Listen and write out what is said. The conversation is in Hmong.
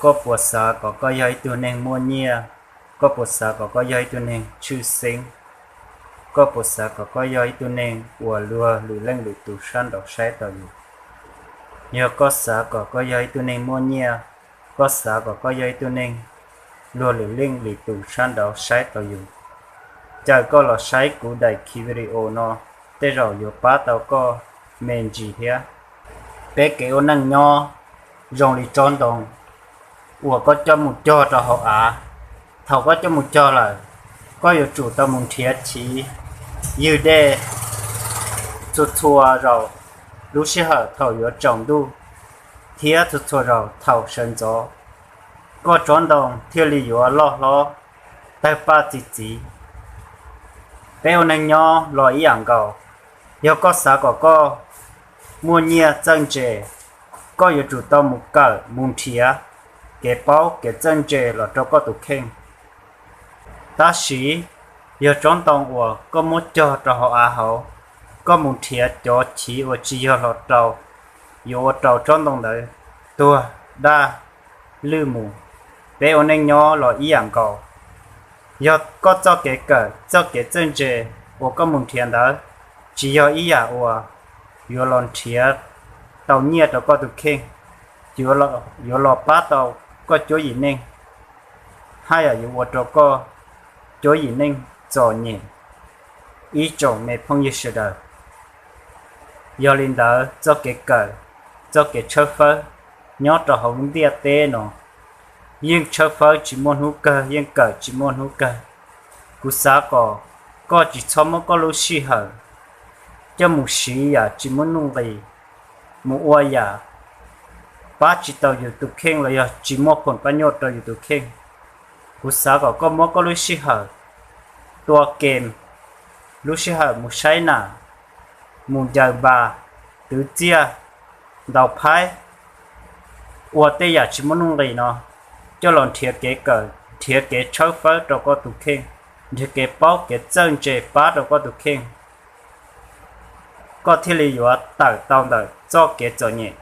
Koj puas xav kom koj yog ib tug neeg muaj nyiaj? Koj puas xav kom koj yog ib tug neeg tshwj xeeb? Koj puas xav kom koj yog ib tug neeg uas luag lwm leej lwm tus sab nraud saib tau yus? Yog koj xav kom koj yog ib tug neeg muaj nyiaj, koj xav kom koj yog ib tug neeg luag lwm leej lwm tus sab nraud saib tau yus, caw koj los saib kuv daim khiv video no, tej zaum yuav pab tau koj me ntsis thiab. Peb kev ua neej nyob zoo li tsob ntoo uas koj coj mus cog rau hauv av. Thaum koj coj mus cog lawm, koj yuav tsum tau mus nrhiav chiv ywg dej txhua txhua zaus lub sij hawm thaum yuav tsaus ntuj thiab txhua txhua zaus thaum sawv ntxov, koj tsob ntoo thiaj li yuav loj hlob tawg paj txi txiv. Peb ua neej nyob los ib yam nkaus, yog koj xav kom koj muaj nyiaj txawj ntse, koj yuav tsum tau mus kawm mus nrhiav kev paub kev txawj ntse los rau koj tus kheej. Tab sis yog tsob ntoo uas koj muab cog rau hauv av hauv, koj mus nrhiav cov chiv uas tsis yog hluas rau, yuav ua rau tsob ntoo ntawd tuag daj lwj mus. Peb ua neej nyob los ib yam nkaus, yog koj txoj kev kawm txoj kev txawj ntse uas koj mus nrhiav ntawd tsis yog ib yam uas yuav los nrhiav tau nyiaj rau koj tus kheej, yuav los pab tau koj cuab yim neej, haj yam yuav ua rau koj cuab yim neej txom nyem. Ib tsoom me phooj ywg sawv daws, yog li ntawd txoj kev kawm, txoj kev tshawb fawb nyob rau hauv ntiaj teb no yeej tshawb fawb tsis muaj hnub kawg, yeej kawm tsis muaj hnub kawg. Kuv xav kom koj tsis txhob muab koj lub sij hawm coj mus siv yam tsis muaj nuj nqis, mus ua yam pab tsis tau yus tus kheej los yog tsis muaj phoom pab nyuaj rau yus tus kheej. Kuv xav kom koj muab koj lub sij hawm tua kem, lub sij hawm mus saib nam, mus ncaws npas, twv txiaj, ntaus phaib, ua tej yam tsis muaj nuj nqis no, coj los nrhiav kev kawm, nrhiav kev tshawb fawb rau koj tus kheej, nrhiav kev paub kev txawj ntse pab rau koj tus kheej, koj thiaj li yuav tawm tau ntawm txoj kev txom nyem